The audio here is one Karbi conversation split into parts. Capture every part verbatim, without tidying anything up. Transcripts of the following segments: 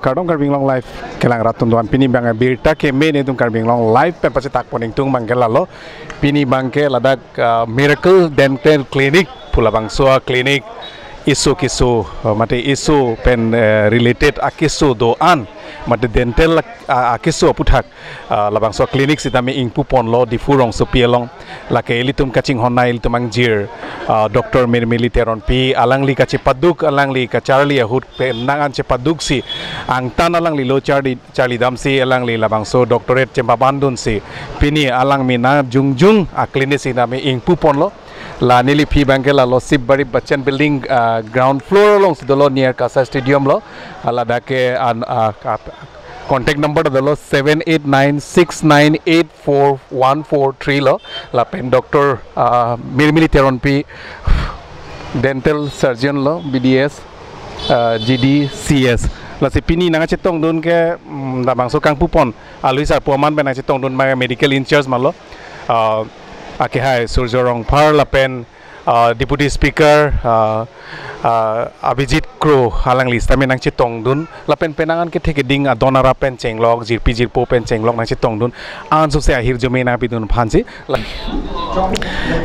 Kardom Karbi Anglong Live kelang rat atum do-an, pini abang abirta keme netum Karbi Anglong Live pen pachetak pon ingtung abangke lalo. Pini abangke ladak, ah, Miracle Dental Clinic pu labangso a-clinic, eso keso, ah, mate eso pen, eh, related akeso do-an, mate dental, ah, akeso aputhak, ah, labangso a-clinic sitame ingpu ponlo Diphu rongsopi along. Lake ilitum kachinghon-ai ilitum angjir, ah, Doctor Mirmili Teronpi, alangli kachepaduk, alangli kacharli ahut pen nang an chepaduksi angtan alangli lo charli, charlidamsi alangli labangso doctorate chepabandunsi pini alang mena jongjong a-clinic sitame ingpu ponlo. La neliphi abangke lalo Sibari Bachchan Building, ah, ground floor alongsi dolo, near Kasa Stadium lo. Ladak ke an, ah, ap-, contact number dolo seven eight nine six nine eight four one four three lo. Lapen Doctor, ah, Mirmili Teronpi, dental surgeon lo, B D S, ah, G D C S. Lasi pini nangchetongdun ke, mm, labangso kangpu pon alui sarpo aman pen nangchetongdun ma medical in-charge malo. Ah, akehai Surjo Rongphar lapen, ah, Deputy Speaker, ah, ah, Abhijit Kro alangli sitame nangchetongdun lapen penang an kethe keding adon arap pen chenglok, jirpi jirpo pen chenglok nangchetongdun. Ansose ahirjume nangpidun aphansi. La-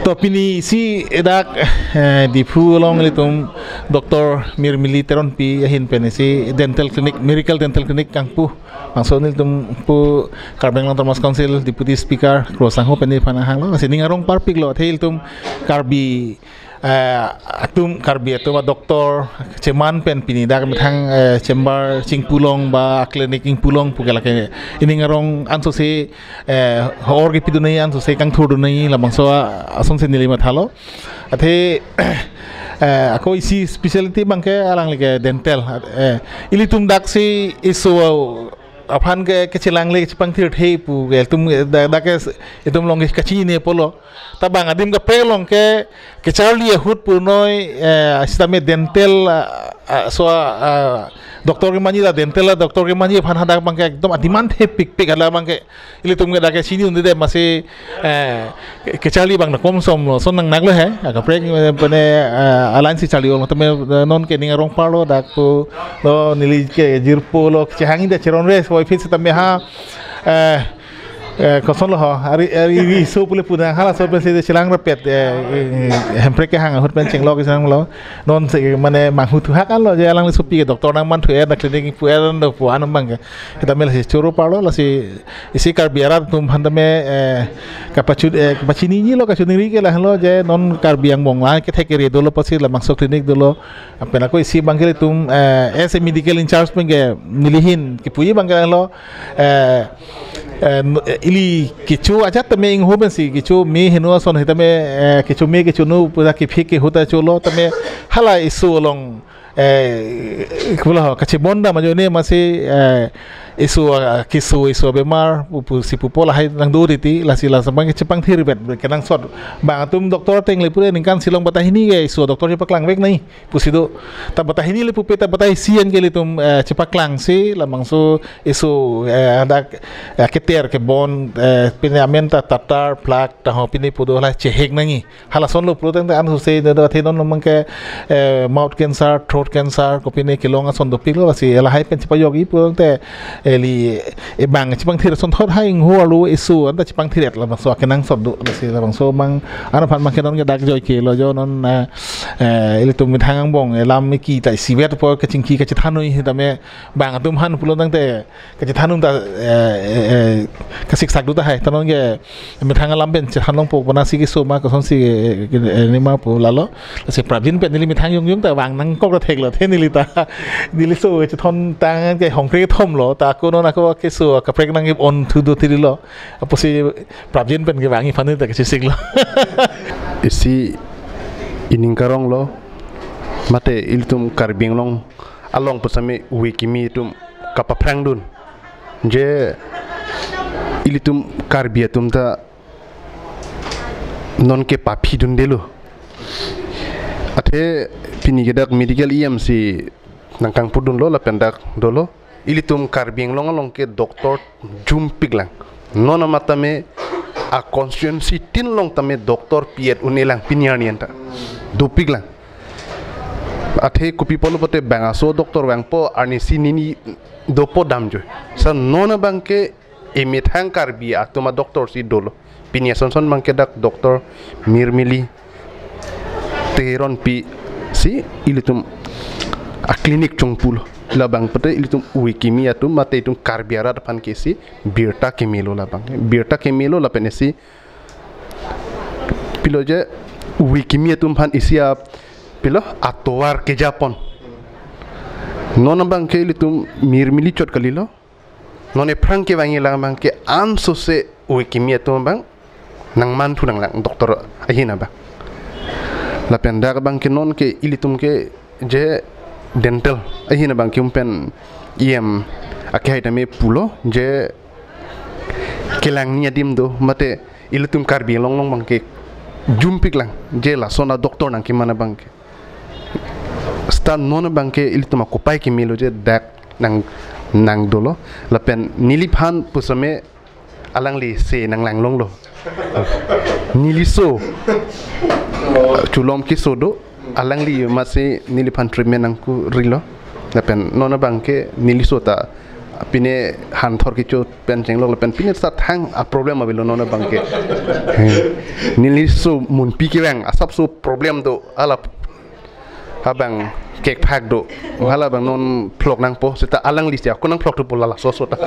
To pini isi dak, eh, Diphu along ilitum Doctor Mirmili Teronpi ahin pen isi dental clinic, Miracle Dental Clinic kangpu. Langsung ilitum pu Karbi Anglong Autonomous Council Deputy Speaker Kro Sangho pen iphan hanglo. Lasi ning arong parpiklo, athe ilitum Karbi, eh, atum Karbi atum a-doctor cheman pen pini dak methang, eh, chamber chingpu long ba clinic ingpu long pu ke lake ining arong ansose, eh, hor kepidun nangji, ansose kangthurdun nangji, labangso a-, asonsi neli mathalo. Athe, eh, ako isi specialty abangke alangli ke dental, eh, ilitum daksi eso aphan ke, kechelangle chepangthirthe pu ke ilitum dak, dak ke itum along ke kachinine pulo. Ta bang adim kaprek along ke kecharli ahut punoi, eh, sitame dental, ah, ah, so, ah, doctor kemanji la dental, ah, doctor kemanji aphan hadak abangke ekdom a-demand thepikpik, hala abangke ilitum ke dak ke chinidunde masi, eh, ke-, kecharli abang na komsomlo, ason nangnaklo he, ah, kaprek, eh, pene, eh, alangsi charli ong tame, eh, non ke ning arong parlo dak pu, lo neli ke jirpo lo, kechehangji de cheronre, so iphi sitame ha, eh, eh, kosonlo ho, ari, ari, ari eso pule puna, halaso pensi chelang rapet, eh, eh, Hemprek kehang ahut pen chenglok chelanglo, nonsi mane manghu thuhak anlo je alangli sopi ke doctor nangmanthu-et, na clinic pu-et do pu an abangke. Sitame lasi choro parlo, lasi isi Karbi arat atum aphan tame, eh, kapachu-, eh, kapachinijilo, kachiningri ke lahelo je non Karbi angbong la kethe kere dolo, pasi labangso clinic dolo. Lapen ako isi abangke ilitum, eh, as a medical in-charge pen ke neli ahin kepuji abangke lahelo, eh, eh, n-, eh, ili kecho ajat tame ingho pensi, kecho me heno ason sitame, eh, kecho me kecho nu puja kephik kehut ta cholo tame hala eso along, eh, kula ho, kachebon dam ajoine masi, eh, eso, ah, keso, eso bemar, pu, pusi pupo lahai nangdo titi, lasi la samang chepangthir bet, bet kenangsot. Bang atum doctor ateng le pura ningkan isi along batai hini ke eso doctor chepaklangvek nangji pusi do. Ta batai hini le pupe ta batai isi an ke ilitum, eh, chepaklangsi, labangso eso, eh, hadak, eh, keter kebon, eh, pine amen ta tatar, plak, taho pine pu do la chehek nangji. Halasonlo pulo tangte ansose do, do athe non abangke, eh, mouth cancer, throat cancer, kopine kelong ason dopiklo, lasi lahai pen chepajokji pulo tangte, eh, ili, eh, bang chepangthir asonthot hai ingho arlo eso anta chepangthir-et labangso akenangsot do, lasi labangso abang, ano aphan abangke non ke dak joike lo jo non, eh, eh, ilitum methang angbong, eh, lam eki ta isivet po kachingki kachethanoi sitame bang atum aphan pulo tangte kachethanun ta, eh, eh, eh, kasiksak do tahai, ta non ke methang alam pen chethan longpo, bonasi keso ma, kosonsi, eh, eh, nima pu lalo. Lasi prapjin pen neli methang jongjong ta vang nangkok ta theklo, athe neli ta, neli so chethon tang ke hongkre thomlo, ta ako non ako keso kaprek nang-ip on thu do thirilo. Apotsi prapjin pen kevangji aphan ta kachisiklo. Isi ining karonglo, mate ilitum Karbi Anglong along pusitame ove kimi atum kapaphrangdun. Je ilitum Karbi atum ta non ke paphidundelo. Athe pini ke dak medical E M si nangkangpudunlo lapen dak dolo. Ilitum Karbi Anglong along ke doctor jumpiklang. Non amat tame a-constituency tin along tame doctor pi-et un-elang pini arni anta. Dopiklang. Athe kopi pulo pulote bang aso doctor vangpo arnisi nini dopo damjoi. Sa non abangke emethang Karbi atum a-doctor si dolo. Pini asonson abangke dak Doctor Mirmili Teronpi si ilitum a-clinic chongpulo. Labang pulote ilitum ove kimi atum mate itum Karbi arat aphan ke isi birta kemelo labang. Birta kemelo lapen isi pilo je ove kimi atum aphan isi a pilo atovar kejapon. Non abangke ilitum Mirmili chot kalilo. Non ephrang kevangji lang abangke ansose ove kimi atum abang nangmanthu nanglang doctor ahin abang. Lapen dak abangke non ke ilitum ke je dental ahin abangke um pen E M akehai tame pulo je kelang ni adim do mate ilitum Karbi Anglong along abangke jumpik lang je lason a-doctor nangkeman abangke. Seta non abangke ilitum akopai kemelo je dak nang nangdolo lapen neliphan pusitame alangli se nanglanglonglo. Neliso chulom keso do alangli masi neliphan treatment nangkurilo. Lapen non abangke neliso ta pine hanthor kecho pen chenglok lapen pine seta thang a-problem avelo non abangke. Neliso munpi kevang asapso problem do hala abang kekphak do. Hala abang non phlok nangpo seta alangli si ako nangphlok thupo lala soso ta.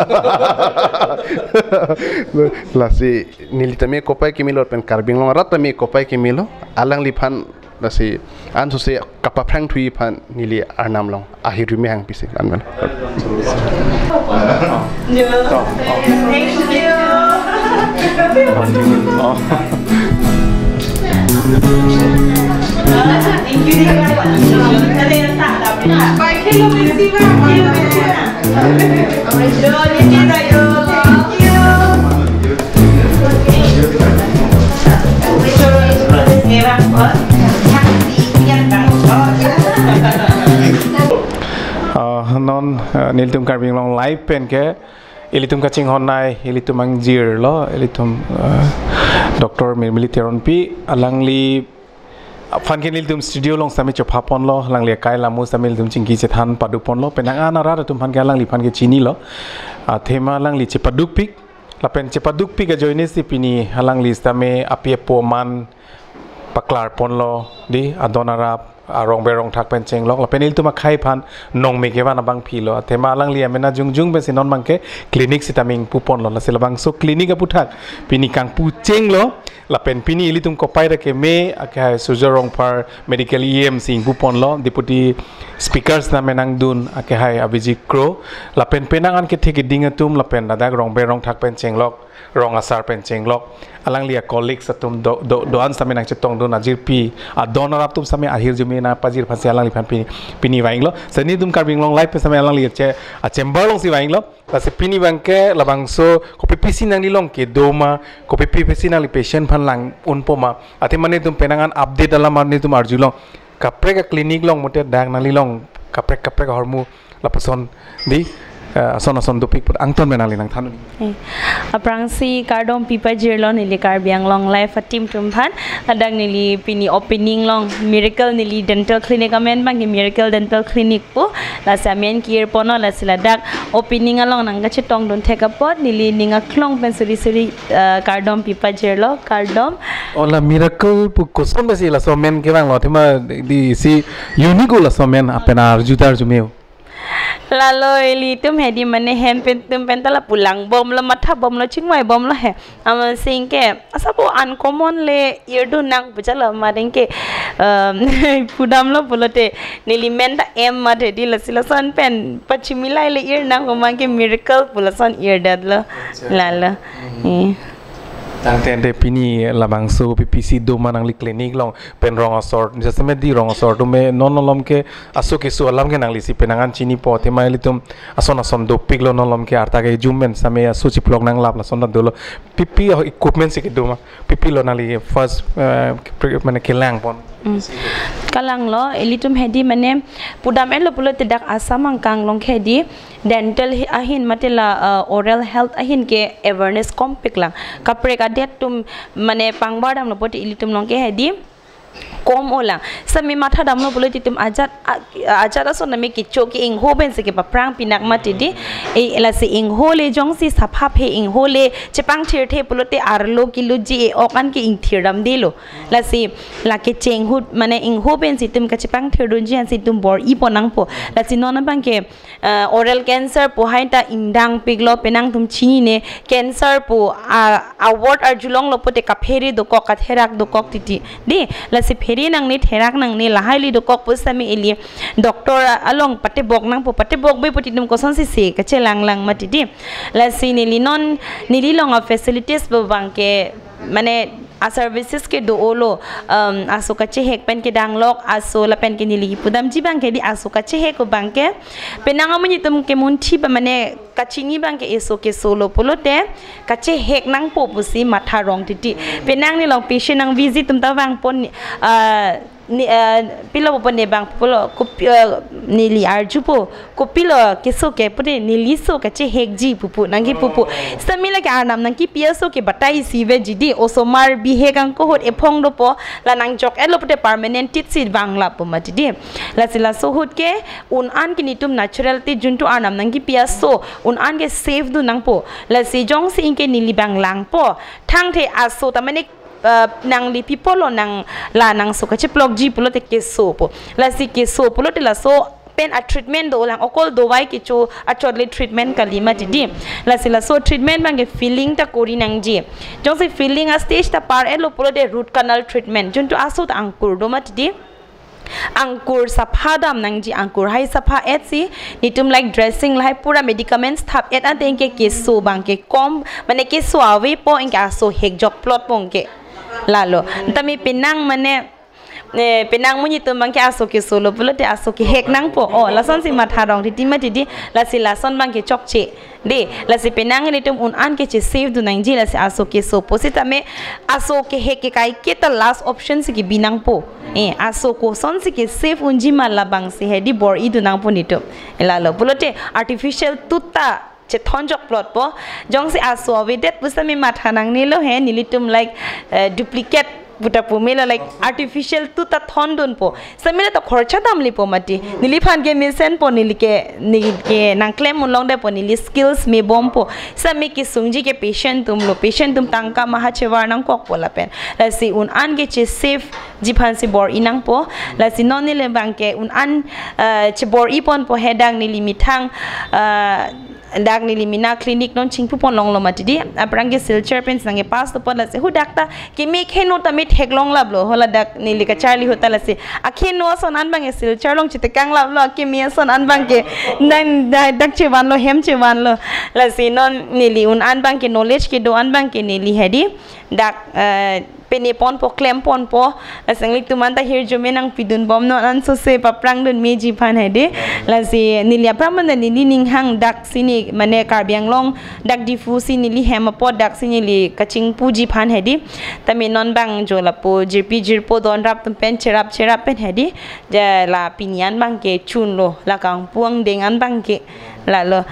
Lasi neli tame kopai kemelo pen Karbi Anglong arat tame kopai kemelo alangliphan lasi ansose kapaphrang thuji aphan neli arnam along ahirjume hangpisi anman. Ah, non, ah, nelitum Karbi Anglong Live pen ke ilitum kachinghon nai, ilitum angjirlo, ilitum, ah, Doctor Mirmili Teronpi, alangli aphan ke nelitum studio along sitame chophaponlo, alangli akai lamo sitame nelitum chingki chethan paduponlo, penang an arat atum aphan ke alangliphan ke chinilo, athema alangli chepadukpik, lapen chepadukpik ajoine si pini alangli sitame api apo aman paklarponlo, di adon arap, arong berong thak pen chenglok, lapen ilitum akhei aphan nongme kevan abangpi lo, athema alangli amena jongjong pensi non abangke clinic sitame ingpuponlo, lasi labangso clinic aphuthak pini kangpu chenglo, lapen pini ilitum kopai ra keme akehai Surjya Rongphar Medical E M si ingpuponlo, deputy speaker sitame nangdun akehai Abhijit Kro, lapen penang an kethe keding atum, lapen ladak rong berong thak pen chenglok, rong asar pen chenglok, alangli a-colleagues atum do, do, do-an sitame nangchetongdun ajirpi, adon arap atum sitame ahirjume nangpajir aphansi alangliphan pini, pini vanglo. Seni atum Karbi Anglong Live pen sitame alangli che, a-chamber alongsi vanglo. Lasi pini abangke labangso kopi pisi nanglilong kedo ma, kopi pisi nangli patient aphan lang-unpo ma, athema netum penang an update alam netum arjulong. Kaprek a-clinic along mate dak nanglilong kaprek kaprek ahormu lapuson di, eh, ason ason dopik put angton pen nangli nangthan un-e. Eh, aphrangsi kardom pipajirlo neli Karbi Anglong Live a-team atum aphan. Ladak neli pini opening along Miracle neli dental clinic amen abangke Miracle Dental Clinic pu. Lasi amen kirponlo, lasi ladak opening along nangkachetongdun thek apot neli ning aklong pen suri suri, eh, kardom pipajirlo, kardom. O la Miracle pu koson pensi laso amen kevanglo, athema di isi unique laso amen apen arju ta arjumeo. Lalo ilitum hedi mane hem pen atum pen ta lapu langbomlo, mathabomlo, chingvaibomlo he. Amatsi ke asap uncommon le irdun nang pu jalo, mane ke, um, pudamlo pulote neli men ta M mate di, lasi lason pen pachimilai le ir nang pu abangke Miracle pu lason irdetlo. Acha. Lalo. Hmm. Eh. Tangte ante pini labangso kopi pisi do ma nangli clinic along pen rong asor, jasemet di rong asor atum me non malom ke aso keso alam ke nanglisi penang an chinipo, athema ilitum ason ason dopiklo, non malom ke arta ke jumen sitame aso chiphlok nanglap lason ta dolo. Pi pi equipment si kedo ma, pi pi lo nangli first, eh, pre-, mane kelangpon? Hmm. Kalanglo, ilitum hedi mane pudam-etlo pulote dak Assam angkang along ke hedi dental hi-, ahin mate la, eh, oral health ahin ke awareness kompik lang. Kaprek adet atum mane pangbar damlo pulote ilitum along ke hedi kom olang. Sami matha damlo pulote itum ajat a-, ajat ason nami kecho ke ingho pensi kepaphrang pinak mati di. E, lasi ingho le jongsi sapha phe ingho le chepangthirthe pulote arlo kiluji e-ok an ke ingthir damdelo. Lasi lake cheng ahut mane ingho pensi itum kachepangthirdunji ansi itum bor-ipon nangpo. Lasi non abang ke, eh, oral cancer pu hai ta ingdangpiklo, penang atum chinine, cancer pu, ah, a-word arjulonglo pute kaphere dokok, katherak dokok titi. Di, lasi phere nangne, therak nangne, lahai le dokok pu sami ili doctor along patebok nangpo, patebokbe pute itum kosonsi se kachelanglang mati di. Lasi neli non, neli along a-facilities pu abang ke, mane a-services ke do-olo, um, aso kachehek pen kedanglok, aso lapen ke neli kipudamji abang ke di aso kachehek abang ke. Penang amonit atum ke munthi ba mane kachini abang ke eso kesolo pulote kachehek nangpo pusi matha rong titi. Penang neli along patient nang visit atum ta vangpon, ah, ni, eh, pilo pupo ne abang pulo, kopi, eh, neli arjupo, kopilo keso ke pute neli so kachehekji pupu nangkipupo. Sami lake arnam nangkipi aso ke batai isi veji di, osomar bihek angko ahut ephong dopo, la nangjok-etlo pute permanent titsi vanglappo mati di. Lasi laso ahut ke un-an ke netum natural tit juntu arnam nangkipi aso, un-an ke save dun nangpo. Lasi jongsi ingke neli abang langpo, thangthe aso ta mane, eh, nangli pipolo nang la nangso kacheplokji pulote kesopo. Lasi keso pulote laso pen a-treatment dolang, okol dovai kecho achot le treatment kali mati di. Lasi laso treatment abang ke filling ta kori nangji. Jongsi filling a-stage ta par-etlo pulote root canal treatment. Juntu aso ta angkur do mati di. Angkur sapha dam nangji, angkur hai sapha-etsi, netum like dressing lahai pura medicaments thap-et ante ingke keso abang ke kom, mane keso avepo ingke aso hekjokplotpo ingke. Lalo. Tami penang mane, eh, penang amonit atum abang ke aso kesolo pulote aso kehek nangpo. Oh, lasonsi matha rong titi mati di, lasi lason abang ke chokche. Di, lasi penang ilitum un-an ke che-save dun nangji, lasi aso kesopo sitame aso kehek ke kaiketa last option si kebi nangpo. Eh, aso kosonsi ke-save unji ma labangsi hedi bor-idun nangpo netum. Lalo, pulote artificial tooth ta chethonjokplotpo. Jongsi aso avedet pusitame matha nangnelo he, nelitum like, eh, duplicate puta pumelo, like artificial tooth ta thondunpo. Sami le ta khorcha damlepo mati. Neliphan ke mesenpo, neli ke, neli ke nangklem unlongdetpo, neli skills mebompo. Sami kesungji ke patient atumlo, patient atum tangka maha chevar nangkokpo lapen. Lasi un-an ke che-save ji aphansi bor-i nangpo. Lasi non neli abang ke un-an, eh, chebor-iponpo he, dak neli methang, eh, dak neli mena clinic non chingpupon longlo mati di. Aphrang ke Silchar pensi nangkepass topon, lasi hadak ta keme kheno tame theklonglaplo. Ho ladak neli kacharli ahut ta lasi akheno ason an abang ke Silchar along chetekanglaplo, akeme ason an abang ke nang da-, dak chevanlo, hem chevanlo. Lasi non neli un-an abang ke knowledge kedo an abang ke neli hedi dak, eh, peneponpo, klemponpo. Lasi nanglitum anta hirjume nangpidunbom, non ansose paphrangdun meji aphan hedi. Lasi neli aphrang mane neli ninghang daksi ne mane Karbi Anglong dak Diphu si neli hem apot daksi neli kachingpuji aphan hedi. Tame non abang jo lapu jirpi jirpo donrap atum pen cherap cherap pen hedi. Ja la pini an abang ke chunlo, la kangpu angdeng an abang ke. Lalo.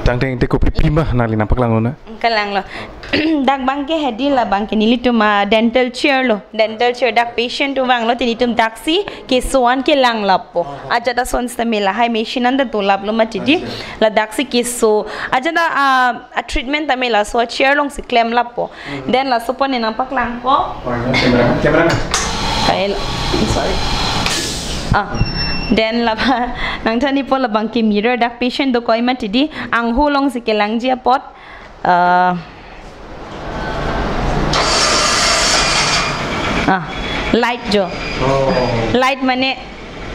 Tangte te kopi pima nangli nangpaklang lo na? Kalanglo. Dak abang ke hedi, la abang ke nelitum, ah, dental chair lo. Dental chair, dak patient atum vanglo te netum daksi keso an kelanglappo. Ajat ason sitame lahai machine anta dolaplo mati di. Acha. La daksi keso. Ajat a, ah, a-treatment tame laso chair alongsi klemlappo. Then laso pon ne nangpaklangpo. Camera, camera. Kail, sorry. Ah, then laba, nangthanpo labang ke mirror, dak patient dokok mati di, anghu alongsi kelangji apot. Ah, ah, light jo. Oh. Light mane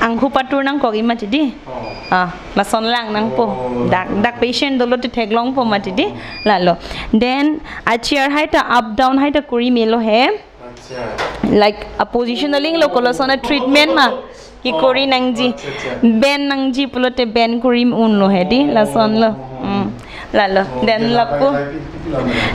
anghu patur nangkok mati di. Oh. Ah, lason lang nangpo. Oh. Dak, dak patient dolo te theklongpo mati di. Lalo. Then, a-chair hai ta up down hai ta kori melo he. Acha. Like, a-position aling lo, kolo ason a-treatment ma kekori nangji. Acha, acha. Bend nangji pulote bend kori unlo hedi, lasonlo. Hmm. Lalo. Oh, then lapu.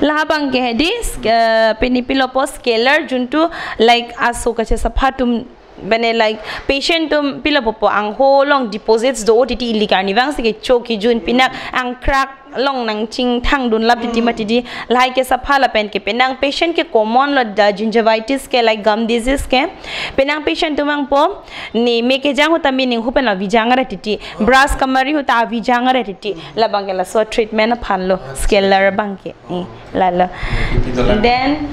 Laha abang ke hedi, sk-, eh, pini pilopo scaler juntu, like, aso kachesapha atum Bene, like, patient atum pilo pupo, angho along deposits do titi ili karni vangsi kecho kejun, pinak angkrak along nangchingthang dunlap titi mati di, lahai ke sapha lapen ke penang patient ke common lo da, gingivitis ke, like, gum disease ke. Penang patient atum vangpo, ne me kejang ahut ta me ninghu pen la vijang ra titi, brush kamari ahut ta vijang ra titi. Labang ke laso treatment aphan lo, scaler abang ke. Eh, lalo. Then,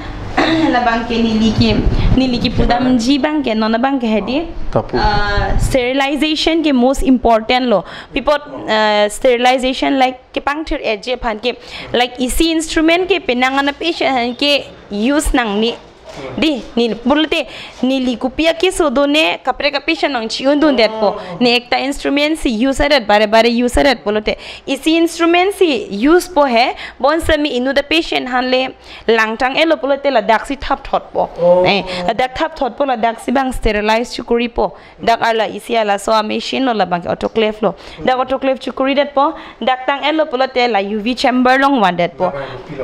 labang ke neli ke, neli kepudamji abang ke, non abang ke hedi. Tapu. Uh, sterilization ke most important lo. Pipot, uh, sterilization, like, kepangthir-etji aphan ke, like, isi instrument ke penang an patient aphan ke use nangne. Di, ne pulote, neli kopi akeso do ne, kaprek a-patient nangchi-un dundetpo. Ne ekta instrument si use adet, bare bare use adet pulote. Isi instrument si use po he, bonseta me inut a-patient aphan le langtang-etlo pulote ladak si thapthotpo. Oh. Eh, ladak thapthotpo, ladak si abang sterilize chokoripo. Dak arla isi arlaso a-machine lo, labang ke autoclave lo. Dak autoclave chokoridetpo, dak tang-etlo pulote la U V chamber along vandetpo.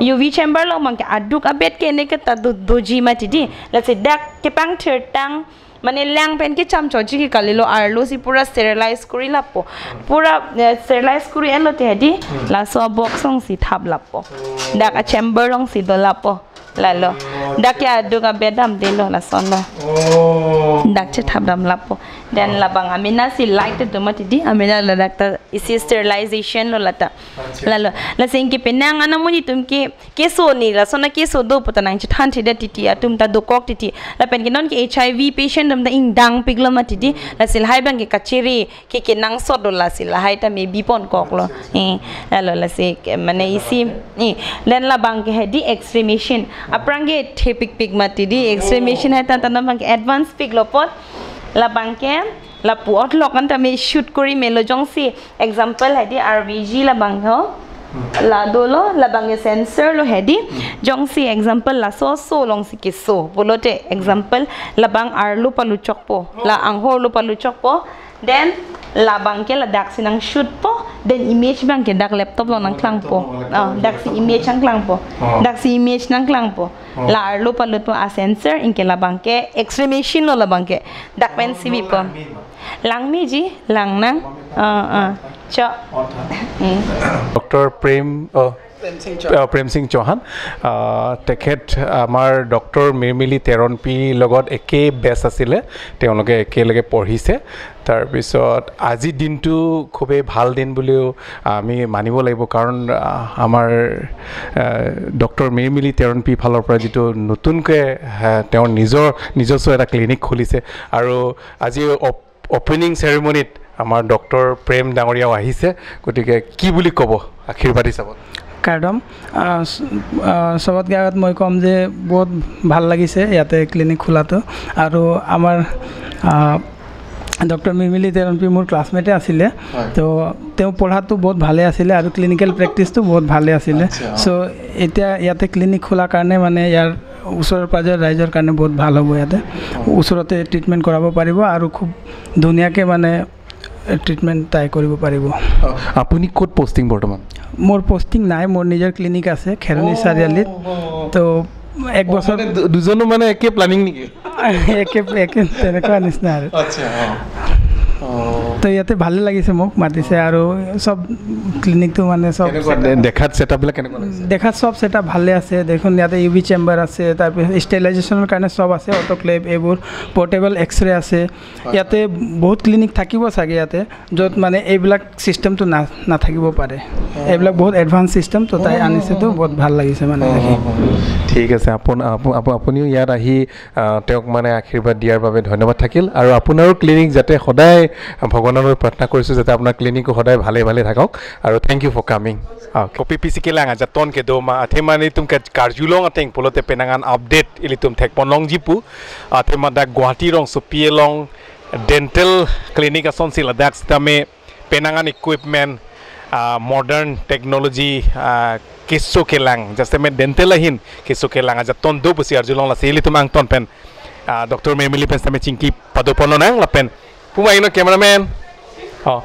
U V chamber along abang ke aduk abet ke ne ke ta do, doji mati di. Lasi dak kepangthirtang, mane lang pen kechamchoji ke kalilo, arlo si pura sterilize korilappo. Pura, eh, sterilize kori-etlo te hedi, laso a-box along si thaplappo. Dak a-chamber along si dolappo. Lalo. Dak ke aduk abet damdelo, lason lo. Oh. Dak chethapdamlappo. Then labang amena si light do mati di, amena ladak ta isi sterilization lo lata. Acha. Lalo. Lasi anke penang an amonit atum ke, keso ne, lason akeso do pu ta nangchethanthedet titi, atum ta dokok titi. Lapen ke non ke H I V patient atum ta ingdangpiklo mati di. Lasi lahai abang ke kachere, ke kenangsot do, lasi lahai ta me biponkoklo. Eh, lalo lasi ke, mane isi, eh, then labang ke hedi X-ray machine. Aphrang ke thepikpik mati di, X-ray machine hai ta, ta non abang ke advance piklo apot. Labang ke lapu otlok an ta me shoot kori melo, jongsi example hedi R V G labang ho. La dolo, labang ke sensor lo hedi. Jongsi example laso aso along si keso pulote, example labang arlo paluchokpo, la anghor lo paluchokpo. Then labang ke ladak si nangshootpo. Then image abang ke dak laptop along nangklangpo. Laptop along, ah, laptop dak si along. Image nangklangpo. Oh. Dak si image nangklangpo. Oh. La arlo palutpo a-sensor, anke labang ke X-ray machine lo labang ke. Dak pen si bipo. Langmeji, langnang. Ah, ah. Cho. Hmm. Doctor Prem, অ, প্ৰেম সিং চৌহান। আহ, প্ৰেম সিং চৌহান, আহ, তেখেত আমাৰ ডক্টৰ মিৰ্মিলি তেৰণপীৰ লগত একে বেচ আছিলে, তেওঁলোকে একেলগে পঢ়িছে। তাৰপিছত আজি দিনটো খুবেই ভাল দিন বুলিও আমি মানিব লাগিব, কাৰণ, আহ, আমাৰ, আহ, ডক্টৰ মিৰ্মিলি তেৰণপী ফালৰ পৰা যিটো নতুনকৈ, আহ, তেওঁৰ নিজৰ নিজস্ব এটা ক্লিনিক খুলিছে আৰু আজি অপ-, অপেনিং চেৰিমনীত আমাৰ ডক্টৰ প্ৰেম ডাঙৰীয়াও আহিছে, গতিকে কি বুলি ক'ব আশীৰ্বাদ হিচাপত? কাৰ্ডম, আহ, স-, আহ, চবতকৈ আগত মই ক'ম যে বহুত ভাল লাগিছে ইয়াতে ক্লিনিক খোলাটো। আৰু আমাৰ, আহ, ডক্টৰ মিৰ্মিলি তেৰণপী মোৰ ক্লাছমেটে আছিলে। হয়। তো তেওঁ পঢ়াটো বহুত ভালে আছিলে আৰু ক্লিনিকেল প্ৰেক্টিচটো বহুত ভালে আছিলে। আচ্ছা, অ। চ' এতিয়া ইয়াতে ক্লিনিক খোলাৰ কাৰণে মানে ইয়াৰ ওচৰৰ পাজৰৰ ৰাইজৰ কাৰণে বহুত ভাল হ'ব ইয়াতে। অ। ওচৰতে ট্ৰিটমেণ্ট কৰাব পাৰিব আৰু খুব ধুনীয়াকৈ মানে ট্ৰিটমেণ্ট তাই কৰিব পাৰিব। অ, আপুনি ক'ত পষ্টিং বৰ্তমান? মোৰ পষ্টিং নাই, মোৰ নিজৰ ক্লিনিক আছে খেৰণি অ, চাৰিআলিত। অ, অ। তো এক অ, বছৰ মানে দু-, দুজনো মানে একে প্লেনিং নেকি? একে, একে তেনেকুৱা নিচিনা আৰু। আচ্ছা, অ। অ। তো ইয়াতে ভালে লাগিছে মোক মাতিছে আৰু চব ক্লিনিকটো মানে চব কেনেকুৱা ছেটআপ দে-, দেখাত ছেটআপবিলাক কেনেকুৱা লাগিছে? দেখাত চব ছেটআপ ভালে আছে। দেখোন ইয়াতে ইউ ভি চেম্বাৰ আছে, তাৰপিছত ষ্টেৰিলাইজেশ্যনৰ কাৰণে চব আছে, অট'ক্লেভ এইবোৰ, পৰ্টেবল এক্সৰে আছে। হয়। ইয়াতে বহুত ক্লিনিক থাকিব চাগে ইয়াতে, য'ত মানে এইবিলাক ছিষ্টেমটো না-, নাথাকিব পাৰে। অ। এইবিলাক বহুত এডভান্স ছিষ্টেম, তো তাই অ, অ, আনিছেতো অ। বহুত ভাল লাগিছে মানে অ, দেখি। অ, অ। ঠিক আছে, আপোন-, আপু-, আপু-, আপুনিও ইয়াত আহি, আহ, তেওঁক মানে আশীৰ্বাদ দিয়াৰ বাবে ধন্যবাদ থাকিল। আৰু আপোনাৰো ক্লিনিক যাতে সদায়, ভগৱানলৈ প্ৰাৰ্থনা কৰিছোঁ যাতে আপোনাৰ ক্লিনিকো সদায় ভালে ভালে থাকক। আৰু thank you for coming. Okay. Kopi pisi kelang ajat ton kedo ma, athema nelitum ke karjulong ateng pulote penang an update ilitum thekponlongji pu. Athema dak Guwahati rongsopi along dental clinic asonsi ladak sitame penang an equipment, ah, modern technology, ah, keso kelang, just a dental ahin keso kelang ajat ton do pusi arjulong, lasi ilitum angton pen, ah, Doctor Mirmili pen sitame chingki padoponlonang lapen puma ino cameraman. Oh.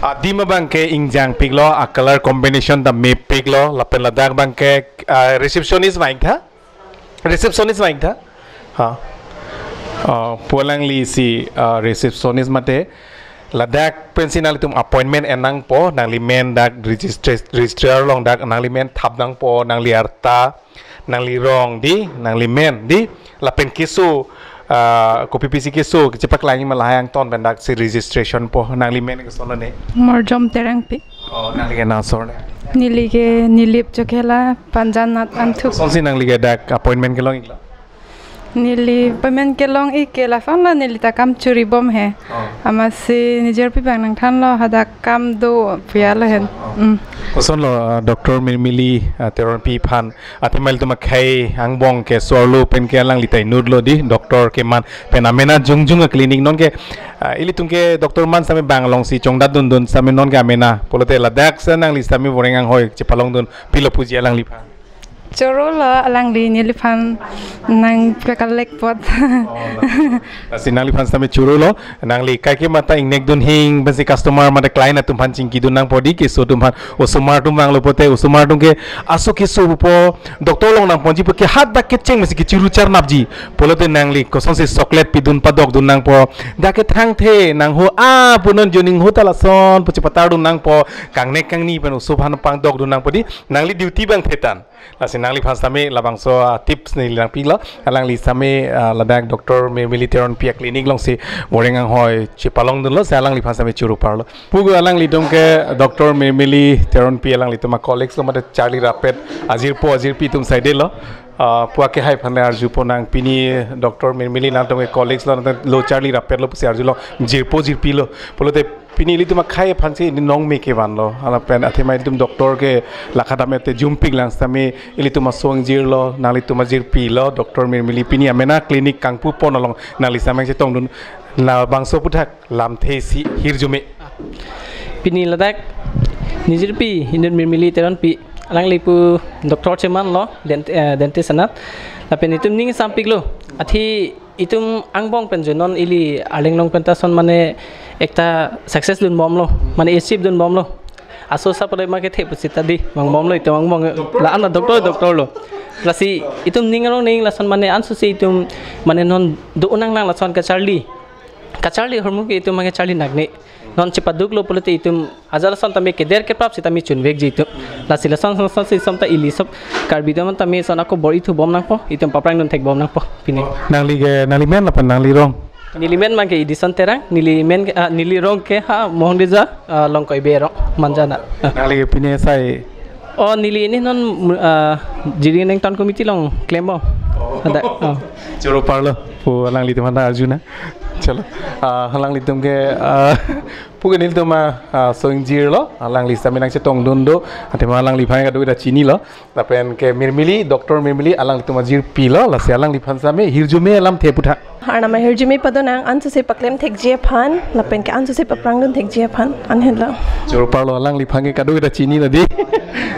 Adim abang ke ingjangpiklo, a-color combination ta mepiklo, lapen ladak abang ke, ah, receptionist vangtha. Receptionist vangtha. Ha. Uh, pu alangli si uh, receptionist mate ladak pensi nanglitum appointment en nangpo, nangli men dak registra- registrar along dak nangli men thap nangpo, nangli arta, nangli rong di, nangli men di, lapen keso uh, kopi pisi keso kechepaklang ma lahai angton pen dak si registration po, nangli men keson ne? Morjom Terangpi. Oh, nangli ke na sor ne? Neli ke Nilip Chokhela, Panjanat Anthu. Sonsi nangli ke dak appointment kelong iklo? Neli payment kelong ik ke lason lo neli ta kam churi bom he. Oh. Amatsi nijirpi abang nangthanlo hadak kam do puya lo hen. Oh. Mm. Kosonlo uh, Doctor Mirmili uh, Teronpi aphan athema ilitum akhei angbong ke sor lo pen ke alangli ta inut lo di doctor keman pen amena jongjong a clinic non ke uh, ilitum ke doctor man same bang alongsi chongdat dundun same non ke amena pulote ladak si nangli same boreng anghoi chepalong dun pilo puji alangliphan? Choro lo alangli neliphan nangpakalek apot. Oh, lasi nangliphan same choro lo, nangli kaike mata ingnek dun hing pensi customer mate client atum aphan chingki dun nangpo di keso atum aphan, osomar atum vanglo pote osomar atum ke aso keso pupo doctor along nangponji pu ke hadak kecheng pensi kechiru charnapji pulote nangli kosonsi chocolate pidun padok dun nangpo, dak ke thangthe nangho a punon joining ho ta lason pu chepatar dun nangpo, kangnek kangni pen oso aphan pangdok dun nangpo di, nangli duty abang thetan. Lasi nangliphan same labangso uh, tips neli nangpilo, alangli same uh, ladak Doctor Mirmili Teronpi a clinic alongsi boreng anghoi chepalong dunlo, si alangliphan same choro parlo. Pugo alanglitum ke Doctor Mirmili Teronpi alanglitum a colleagues lo mate charli rapet, ajirpo ajirpi atum saide lo. Uh, pu akehai aphan le arju ponang, pini Doctor Mirmili nangtum ke colleagues lo, nangtum lo charli rapet lo pusi arjulo, jirpo jirpi lo pulote pini ilitum akhei aphansi ini nong me kevanlo. Ala pen athema ilitum doctor ke lakha dam ete jumpik lang sitame ilitum asong jirlo, nanglitum ajirpi lo, Doctor Mirmili pini amena clinic kangpu pon along nangli samang chetong dun labangso aputhak lamthe si hirjume. Pini ladak nijirpi inut Mirmili Teronpi alangli pu doctor cheman lo, dent, eh, dentist anat. Lapen itum ning sampik lo. Athi itum angbong pen jonon ili arleng long pen ta son mane ekta success dun bom lo, mane achieve dun bom lo. Aso sa pore ma kethe pusita di, mang bom lo itum angbong la ana doctor doctor lo. Lasi itum ning arong ning lason mane anso si itum mane non do unang nang lason kacharli. Kacharli ahormu ke itum mane charli nakne. Non chepaduk lo pulote itum ajal son tame keder keprap sitame chunvekji itum. Lasi lason son son si som ta ili sop Karbi teman tame son ako bor ithu bom nangpo, itum paprang dun thek bom nangpo pini. Nangli ke, nangli men lapen nangli rong? Neli men abang ke Edison Terang, neli men ke, ah, neli rong ke ha Mohong Dija, ah, Longkoi Be rong, Manjana. Ah. Nangli ke pini sai? Oh, neli ini non, ah, Jiring Nengton Committee along klem bom. Oh. Ada. Oh. Choro parlo, pu alanglitum aphan arju nang. Chalo. Ah, alanglitum ke, ah, pu ke nelitum ah, ah, song jirlo, alangli sitame nangchetong dun do, athema alangliphan kadokave ta chinilo. Lapen ke Mirmili, Doctor Mirmili alanglitum ajirpi lo, lasi alangliphan sitame hirjume alamthe aputhak. Arnam ahirjume padonang, anso si paklem thekji aphan, lapen ke anso si paprang dun thekji aphan, anhen lo. Choro parlo, alangliphan ke kadokave ta chinilo di.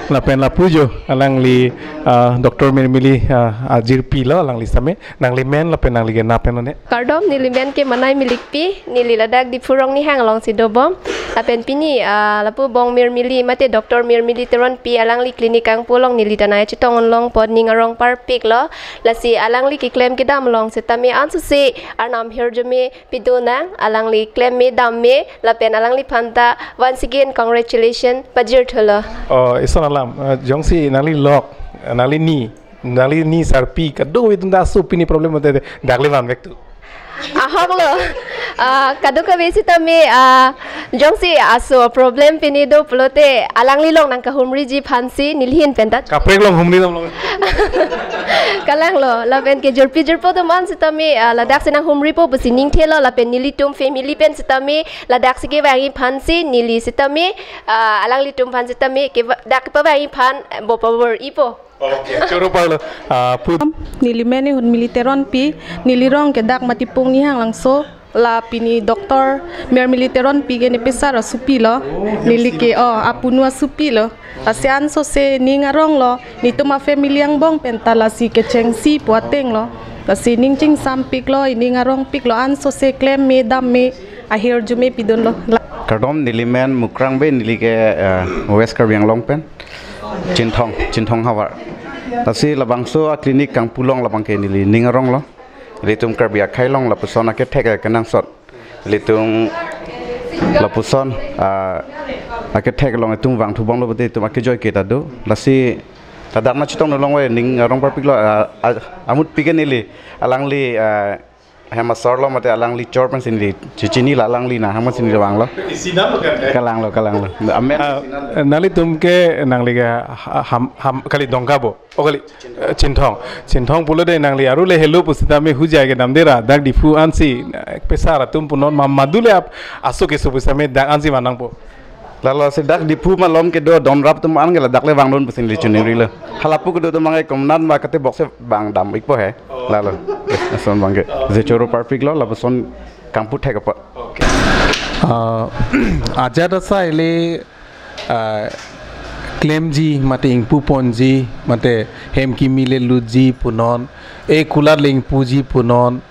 Lapen lapu jo alangli ah, Doctor Mirmili ah, ajirpi lo alangli sitame. Nangli men lapen nangli ke na pen lo ne? Kardom, neli men ke Manai Milikpi, neli ladak Diphu Rongnihang alongsi dobom. Lapen pini, ah, lapu bong Mirmili mate Doctor Mirmili Teronpi alangli clinic kangpu along neli ta nangchetong longpo, ning arong parpik lo. Lasi alangli keklem kedam along sitame anso si arnam hirjume pidonang, alangli klem me dam me, lapen alangliphan ta once again congratulations pajirthulo. Oh, ison alam, ah, jongsi nangli lok, nangli ni, nangli ni sarpi kadokave atum ta aso pini problem mate dak le vanvek tu. Ahok lo. Ah, kadokave sitame, ah, jongsi aso problem pini do pulote alangli along nangkahumriji aphansi neli ahin pen ta. Kaprek along humri dam lo. Kalang lo, lapen ke jirpi jirpo atum an sitame, ah, ladak si nanghumripo pusi ningthelo, lapen nelitum family pen sitame ladak si kevangji aphansi neli sitame, ah, alanglitum aphan sitame ke dak pavangji aphan, eh, bo pabor-ipo. Okay, choro parlo, ah, pu. Neli men ke Hurmili Teronpi, neli rong ke dak Matipung Nihang Langso, la pini Doctor Mirmili Teronpi ke ne pesar asopi lo, neli ke, oh, apunu asopi lo. Lasi anso si ning arong lo, netum a family angbong pen ta lasi kechengsi pu ateng lo. Lasi ning chingsampik lo, ining arongpik lo, anso si klem me dam me, ahirjume pidunlo. La- Kardom, neli men Mukrang Bey, neli ke, eh, West Karbi Anglong pen. Chinthong, Chinthong havar. Lasi labangso a clinic kangpu along labang ke neli ning arong lo. Ilitum Karbi akhei along lapuson akethek kenangsot. Ilitum lapuson, ah, akethek along itum vangthu bomlo pute itum akejoi ke ta do. Lasi ladak nangchetong nulong we ning arong parpiklo, ah, ah, amut piken ili alangli, ah, hem asor lo mate alangli chor pensi neli chechini la alangli nang hem pensi neli vanglo. Isi nam kan, eh? Kalanglo, kalanglo. Amen. Ah, isi nam. Nanglitum ke nangli ke ha-, ham, ham, kali Dongka bo. Oh, kali, eh, Chinthong. Chinthong pulo de nangli aru le helo pusitame hujai ke damde ra, dak Diphu ansi, eh, pesar atum punon ma madu le ap, aso keso pusitame dak ansi vang nangpo. Lalo si dak Diphu malom kedo donrap atum an ke ladak le vangdun pusi neli chiningrilo. Halapu kedo atum abang ke komnan ma kate box se vang dam ikpo he. Oh. Lalo. Yes, ason abang ke. Je choro parpiklo, lapuson kangpu thek apot. Okay. Ah, ajat asai le, ah, klemji mate ingpu ponji mate hem kimi le lutji punon, e kulat le ingpuji punon,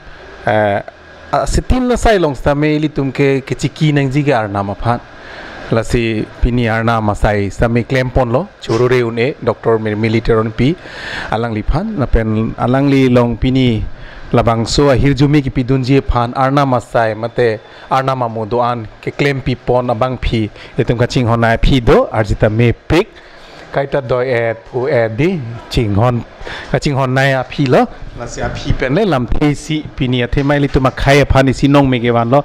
eh, ah, sitin asai along sitame ilitum ke kechiki nangji ke arnam aphan. Lasi pini arnam asai sitame klem ponlo, choro re un-e, Doctor Mirmili Teronpi, alangliphan, lapen alangli along pini labangso ahirjume kipidunji aphan arnam asai mate arnam amo do-an keklem pipon abangpi, itum kachinghon aphi do, arjita mepik, kaita doi-et, phu-et di, chinghon, kachinghon nai aphi lo, lasi aphi pen le lamthe si pini athema ilitum akhei aphan isi nong me kevanlo,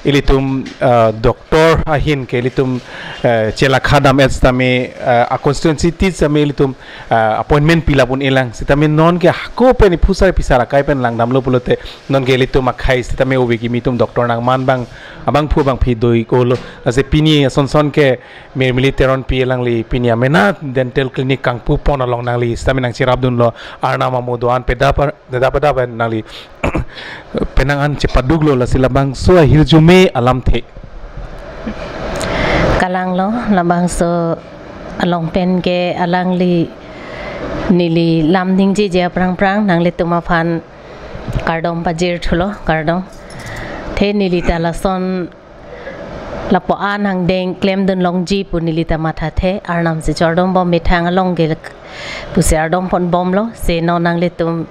ilitum, eh, doctor ahin ke ilitum, eh, chelakha dam-et sitame, eh, a constituency ti sitame ilitum, eh, appointment pilap un-elang, sitame non ke hako pen iphu sar phisar akai pen langdamlo pulote, non ke ilitum akhei sitame ove kimi atum doctor nangman abang, abangphu abangpi doi-iklo, lasi pini ason son ke Mirmili Teronpi alangli pini amenat dental clinic kangpu pon along nangli sitame nangcherapdunlo, arnam amo do-an pedap, pedap pedap nangli penang an chepaduklo, lasi labangso ahirjume alamthe. Kalanglo, labangso along pen ke alangli neli lam ningjeje aphrang phrang nanglitum aphan kardom pajirthulo, kardom. The neli ta lason lapu-an angdeng klemdun longji pu neli ta mathathe, arnam si chordom bom methang along ke pusi ardom pon bomlo, si non nanglitum,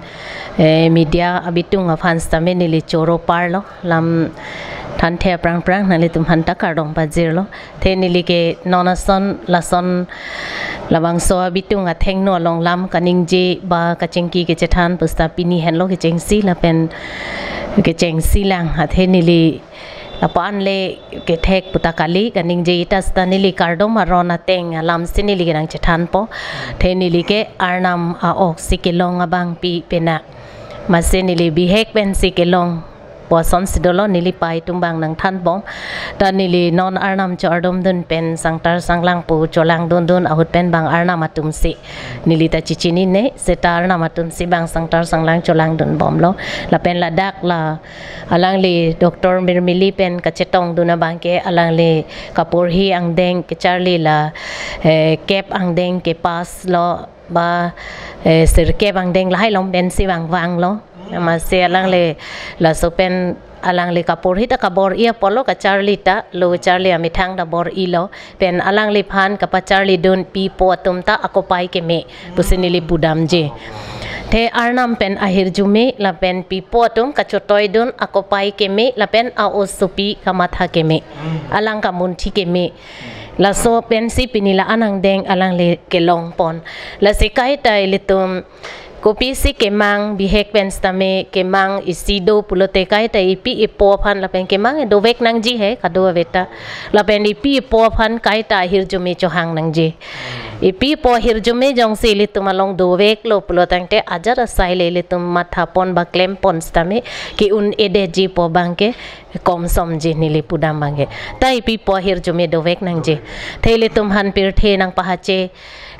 eh, media abitung aphan sitame neli choro parlo, lam thanthe aphrang phrang nanglitum aphan ta kardom pajirlo. The neli ke non ason lason labangso abitung athengno along lam kaningje ba kachingki kachethan pusita pini henlo kechengsi lapen kechengsi lang, athe neli lapu-an le kethek puta kali, kaningje ita sita neli kardom aron ateng alam si neli kenangchethanpo. The neli ke arnam a-ok si kelong abangpi pena. Masi neli bihek pensi kelongpo asonsi dolo, neli pei atum abang nangthanbom. Ta neli non arnam choardomdun pen sangtar sanglang pu cholangdundun ahut pen abang arnam atum si neli ta chechinine, seta arnam atum si abang sangtar sanglang cholangdunbomlo. Lapen ladak la alangli Doctor Mirmili pen kachetongdun abang ke alangli kaporhi angdeng kecharli la, eh, kep angdeng kepass lo ba, eh, sirkep angdeng lahai along pensi vangvanglo. Masi alangli laso pen alangli kaporhi ta kabor-i apotlo, kacharli ta lo, charli amethang ta bor-ilo. Pen alangliphan kapacharlidun pipo atum ta akopai keme pusi neli pudamji. The arnam pen ahirjume lapen pipo atum kachotoidun akopai keme lapen a-osopi kamatha keme. Alang kamunthi keme. Laso pensi pini la-an angdeng alangli kelongpon. Lasi kaita ilitum kopisi kemang bihek pen sitame kemang isi do pulote kaita epi epo aphan lapen kemang dovek nangji he kado aveta. Lapen epi epo aphan kaita ahirjume chohang nangji. Epi epo ahirjume jongsi ilitum along doveklo pulotangte ajat asai le ilitum mathapon ba klempon sitame ke-un-edetji pu abang ke komsomji neli pudam abang ke. Ta epi epo ahirjume dovek nangji. The ilitum aphan pirthe nangpahache.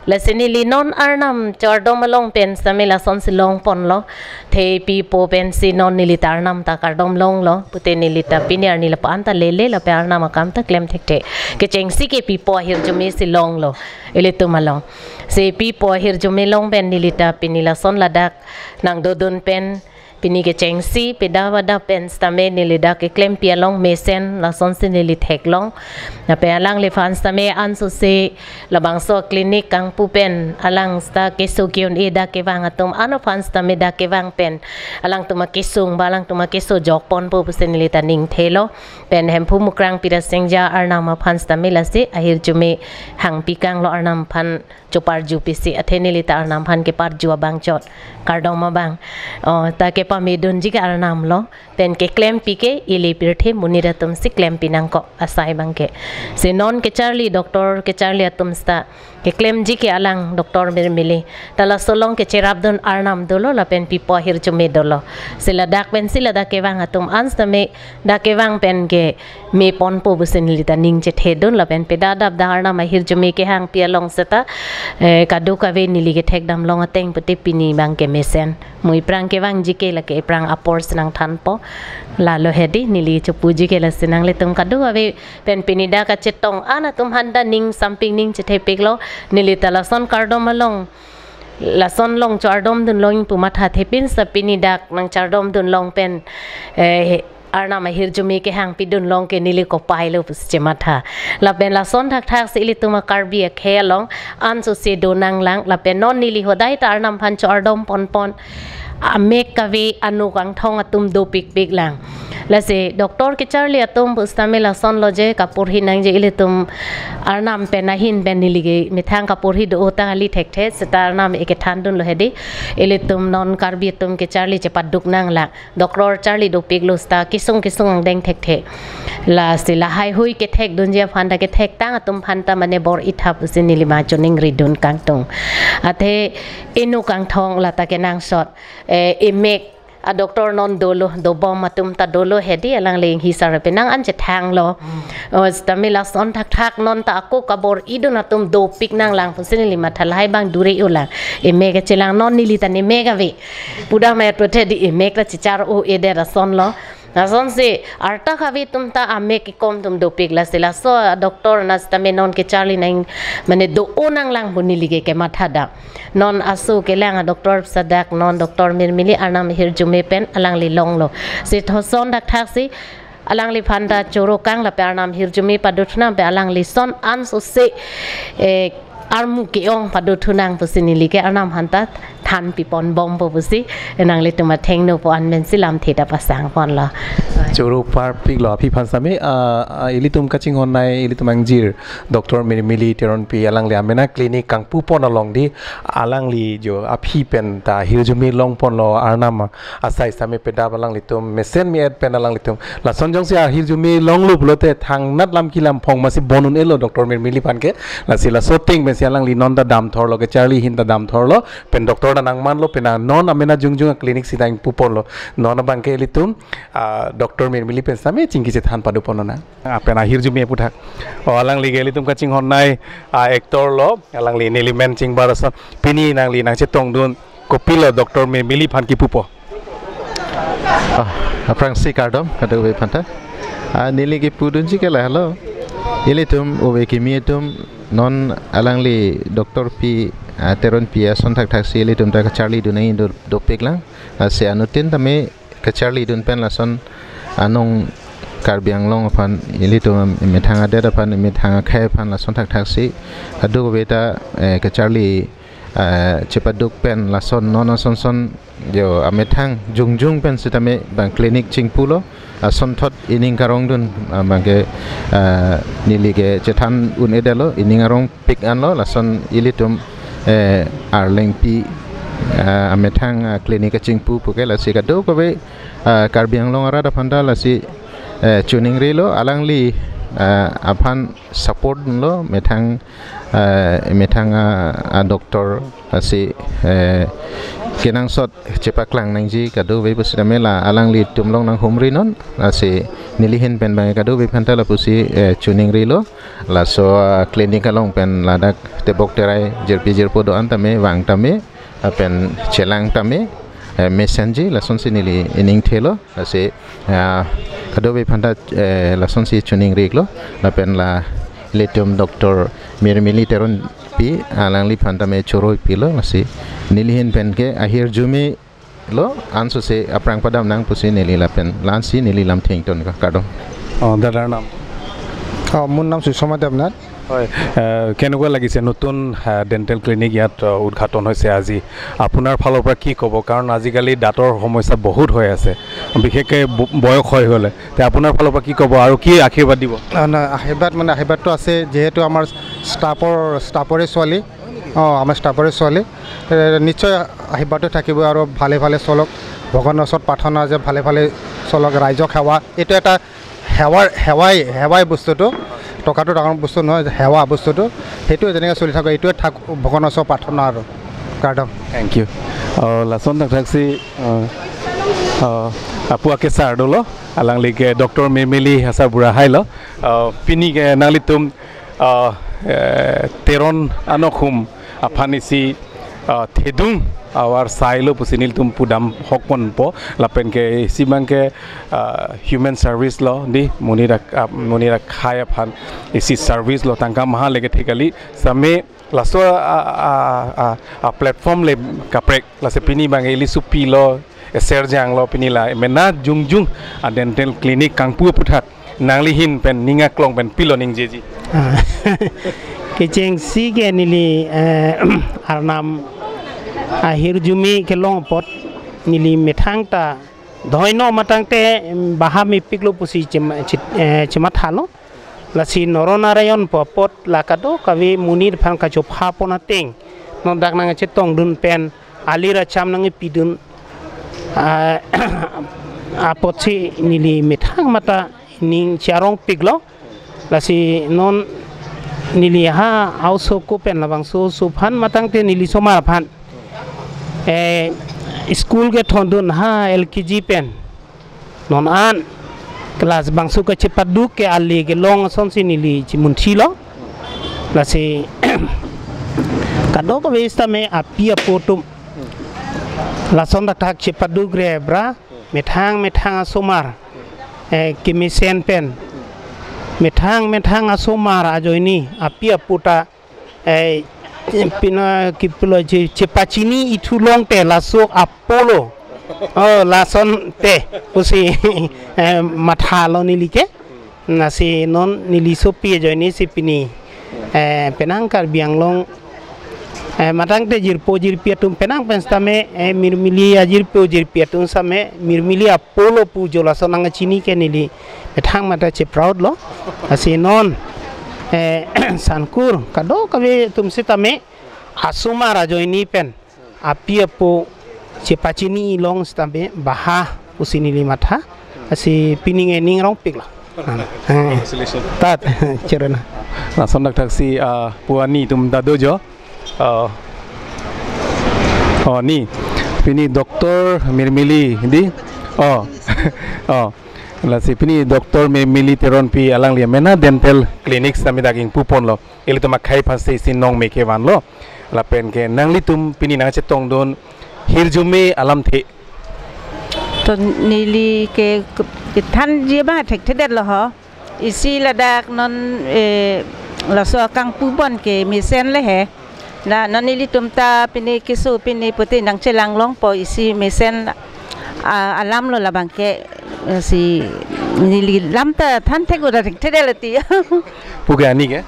Lasi neli non arnam chordom along pen sitame lasonsi longponlo. The epi epo pensi non neli ta arnam ta kardom longlo. Pute neli ta pini arni lapu-an ta lele lapen arnam akam ta klem thekthe. Kechengsi ke epi epo ahirjume si longlo ilitum along. Si epi epo ahirjume long pen neli ta pini lason ladak nangdodun pen Pini kechengsi peda vada pen sitame neli dak keklempi along mesen lasonsi neli theklong. Lapen alangliphan sitame ansose labangso clinic kangpu pen alang sita keso ke-un-e dak kevang atum ano aphan sitame dak kevang pen alangtum akesung ba alangtum akeso jokponpo pusi neli ta ning thelo. Pen Hemphu Mukrang Pirasingja arnam aphan sitame lasi ahirjume hangpi kanglo, arnam aphan choparju pisi, athe neli ta arnam aphan keparju abang chot kardom abang. O, ta kepamedunji ke arnam lo. Pen keklempi ke ili pirthe monit atumsi klempi nangkok asai abang ke. Si non kecharli, doctor kecharli atum sita keklemji ke alang Doctor Mirmili. Ta laso along kecherapdun arnam dolo lapen pipo ahirjume dolo. Si ladak pensi ladak kevang atum an sitame dak kevang pen ke meponpo pusi neli ta ning chethedun lapen peda adap dak arnam ahirjume kehangpi along seta, eh, kadokave neli kethekdam long ateng pute pini abang ke mesen. Mo iphrang kevangji ke lake iphrang apor si nangthanpo. Lalo hedi neli chopuji ke lasi nanglitum kadokave pen pini dak kachetong an atum aphanta ning samping ning chethepiklo. Neli ta lason kardom along, lason along choardomdun long pu matha thepin sita pini dak nangchoardomdun long pen, eh, arnam ahirjume kehangpidun long ke neli kopai lo pusi chematha. Lapen lason thakthaksi ilitum a-Karbi akhei along ansose do nanglang, lapen non neli hodai ta arnam aphan choardom ponpon, amek kave, ano kangthong atum dopikpik lang. Lasi doctor kecharli atum pusitame lasonlo je, kaporhi nangji, ilitum arnam pen ahin pen neli ke methang kaporhi do-o ta kali thekthe, seta arnam ekethandunlo hedi. Ilitum non Karbi atum kecharli chepaduk nanglang. Doctor charli dopiklo seta kesung kesung angdeng thekthe. Lasi lahaihui kethekdunji aphanta, kethektang atum aphanta mane bor-i tha pusi neli ma choningridun kangtung. Athe eno kangthong lata kenangsot, eh, emek a-doctor non dolo, dobom atum ta dolo hedi, alangli inghi sar penang an chethanglo. O, sitame lason thakthak non ta ako kabor-idun atum dopik nanglang pusi neli matha, lahai abang duri ulang. Emek kachelang, non neli ta ne mek ave. Pudam et puthe di emek ta chechar-o-edet asonlo. Lasonsi arta kave atum ta amek kekom atum dopik, lasi laso doctor na sitame non kecharli nang mane do-o nanglang pu neli ke kemathadam. Non aso kelang a-doctor seta dak non Doctor Mirmili arnam ahirjume pen alangli longlo. Si thoson thakthaksi alangliphan ta choro kang lapen arnam ahirjume paduthunang pen alangli son ansose, eh, armu ke-ong paduthunang pusi neli ke arnam aphanta thanpiponbompo pusi nanglitum athengno pu an pensi lamthe ta pasangponlo. Choro parpiklo aphi aphan sitame, ah, ah, ilitum kachinghonnei, ilitum angjir Doctor Mirmili Teronpi alangli amena clinic kangpupon along di, alangli jo aphi pen ta ahirjume longponlo arnam asai sitame pedap alanglitum mesen me-et pen alanglitum. Lason jongsi ahirjume longlo pulote thangnat lam kilam phong masi bon un-elo Doctor Mirmili aphan ke. Lasi laso ateng pensi alangli non ta damthorlo, kecharli ahin ta damthorlo, pen doctor ta nangmanlo, pen non amena jongjong a-clinic si nangpuponlo. Non abang ke ilitum, ah, Doctor Mirmili pen sitame chingki chethan paduponlo na. Ah, pen ahirjume aputhak. O, alangli ke ilitum kachinghonnei a-actor lo, alangli neli men chingbar ason. Pini nangli nangchetongdun, kopilo Doctor Mirmili aphan kipupo? Ah, aphrangsi kardom kadokave aphanta. Ah, neli kipudunji ke lahelo. Ilitum ove kimi atum non alangli Doctor Pi, ah, Teronpi ason thakthaksi ilitum ta kacharlidun nangji do, dopiklang. Lasi anuttin tame kacharlidun pen lason anong Karbi Anglong aphan ilitum amethang adet aphan, amethang akhei aphan lason thakthaksi kadokave ta, eh, kacharli, eh, chepaduk pen lason non asonson jo amethang jongjong pen sitame bang clinic chingpulo, asonthot ining karongdun, ah, bang ke, ah, neli ke chethan un-edetlo, ining arongpik anlo, lason ilitum, eh, Arlengpi, ah, amethang, ah, clinic kachingpu puke, lasi kadokave, ah, Karbi Anglong arat aphanta lasi, eh, choningrilo, alangli, ah, aphan support lo, methang, eh, methang, ah, ah, doctor, lasi, eh, kenangsot chepaklang nangji kadokave pusitame la alanglitum along nanghumri non, lasi neli ahin pen bang kadokave aphanta lapusi, eh, choningrilo. Laso, ah, clinic along pen ladak tebok terai jirpi jirpo do-an tame vang tame, lapen chelang tame, eh, mesenji, lasonsi neli ining thelo, lasi, ah, kadokave aphanta, eh, lasonsi choningrilo, lapen la ilitum Doctor Mirmili Teronpi, alangliphan tame choro pilo, lasi neli ahin pen ke ahirjume lo, ansose aphrang padam nang pusi neli lapen la-ansi neli lamthe ington ka, kardom. অ, দাদাৰ নাম? অ, মোৰ নাম সুষমা দেৱনাথ। হয়, আহ, কেনেকুৱা লাগিছে নতুন, আহ, dental clinic ইয়াত, আহ, উদ্ঘাটন হৈছে আজি? আপোনাৰ ফালৰ পৰা কি ক'ব? কাৰণ আজিকালি দাঁতৰ সমস্যা বহুত হৈ আছে, বিশেষকৈ ব-, বয়স হৈ গ'লে। তে আপোনাৰ ফালৰ পৰা কি ক'ব আৰু কি আশীৰ্বাদ দিব? অ, নাই, আশীৰ্বাদ মানে, আশীৰ্বাদটো আছে, যিহেতু আমাৰ ষ্টাফৰ, ষ্টাফৰে ছোৱালী। অ, আমাৰ ষ্টাফৰে ছোৱালী। এ, নিশ্চয় আশীৰ্বাদটো থাকিব আৰু ভালে ভালে চলক। ভগৱানৰ ওচৰত প্ৰাৰ্থনা যে ভালে ভালে চলক, ৰাইজক সেৱা। এইটো এটা সেৱাৰ, সেৱাই, সেৱাই বস্তুটো। টকাটো ডাঙৰ বস্তু নহয়, সেৱা বস্তুটো। সেইটোৱে যেনেকৈ চলি থাকক, এইটোৱে থাক, ভগৱানৰ ওচৰত প্ৰাৰ্থনা আৰু। Kardom. Thank you. Oh, lason thakthaksi, uh, uh, apu akesar dolo, alanglike Doctor Mirmili Hasarbura hailo. Uh, pini ke nanglitum, uh, eh, Teron anokhum aphan isi, uh, thedung avar sailo pusi nelitum pudam hokponpo, lapen ke isi abang ke, uh, human service lo di, monit ak-, uh, monit akhai aphan isi service lo, tangka maha leke thekali same laso a, a, a, a platform le kaprek, lasi pini abang ili supi lo, eser jang lo, pini la mena jongjong a dental clinic kangpu aputhak nangli ahin pen ning aklong pen pilo ningjeji. Ah, kechengsi ke neli, eh, Arnam ahirjume kelong apot neli methang ta dhoino matangte, em, baha mepiklo pusi chema-, chit-, eh, chemathalo. Lasi Noronarayon pu apot la kadokave monit aphan kachopha pon ateng non dak nangchetongdun pen alir acham nangpidun, ah, apotsi neli methang mata ning charongpiklo. Lasi non neli ha aoso ko pen labangso oso aphan matangte neli asomar aphan, eh, school kethondun ha L K G pen non an class bangso kachepaduk ke ale kelong asonsi neli chimunthilo. Lasi kadokave sitame api apo atum lason thakthak chepaduk re bra, methang methang asomar, eh, kemesen pen, methang methang asomar ajoine api apo ta, eh, pina kipilo che, chepachini ithu longte laso apolo. Oh, lasonte pusi, eh, mathalo neli ke. Lasi non neli sopi ajoine si pini, eh, penang Karbi Anglong, eh, matangte jirpo jirpi atum penang pen sitame, eh, Mirmili ajirpo jirpi atum sitame Mirmili apolo pu jo lason nangchini ke neli methang mata che proud lo. Lasi non, eh, sankur kadokave atum sitame asomar ajoine pen api apo chepachini long sitame baha pusi neli matha. Lasi pini nge ning rongpiklo. Ah, eh. Congratulations. Tat, chorona. Lason thakthaksi, ah, pu ani atum ta dojo. Ah, oh, ni. Pini Doctor Mirmili di. Oh. Oh. Lasi pini Doctor Mirmili Teronpi alangli mena dental clinic sitame dak ingpuponlo. Ilitum akhai aphansi isi nong me kevanlo. Lapen ke nanglitum pini nangchetongdun hirjume alamthe. To neli ke, ke, kethanji abang thekthedetlo ho. Isi ladak non, eh, laso kangpupon ke mesen le he. La non nelitum ta pini keso pini puti nangchelang longpo isi mesen, ah, alam lo labang ke, eh, si neli lam ta than thek uda thekthedetlo ti. Pu ke ani ke?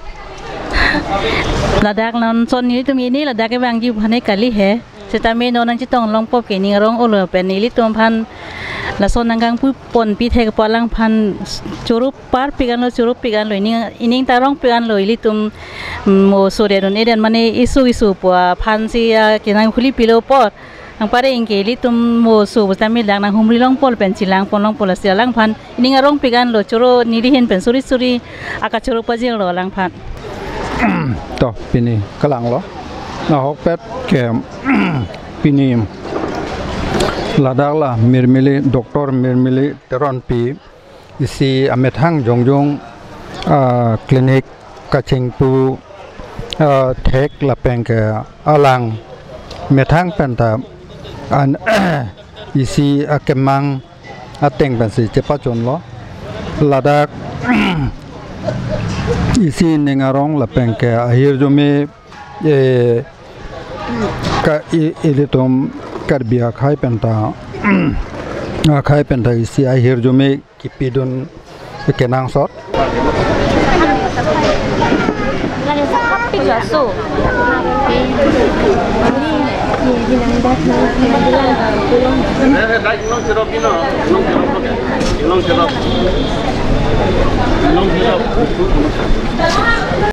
Ladak non son nelitum ini ladak kevangji aphan ke kali he. Sitame non nangchetong longpo ke ning arong-olo pen ilitum aphan lason nangkangpuponpi thekpo alangphan choro parpik anlo, choropik anlo, ining, ining ta rongpik anlo ilitum, mm, mo sore don eden mane isu isu pu aphansi, ah, kenang khuli pilo apot. Nangpare ingke ilitum mo so sitame dak nanghumri longpo pen chelangpon longpo lasi alangphan ining arongpik anlo, choro neli ahin pen suri suri akachoro pajirlo alangphan. To pini kalanglo. Nahokpet ke pini ladak la Mirmili, Doctor Mirmili Teronpi isi amethang jongjong, ah, clinic kachingpu, ah, thek lapen ke alang methang pen ta an isi akemang ateng pensi chepachonlo. Ladak isi ning arong lapen ke ahirjume, eh, ka i-, ilitum Karbi akhei penta, akhei penta isi ahirjume kipidun kenangsot.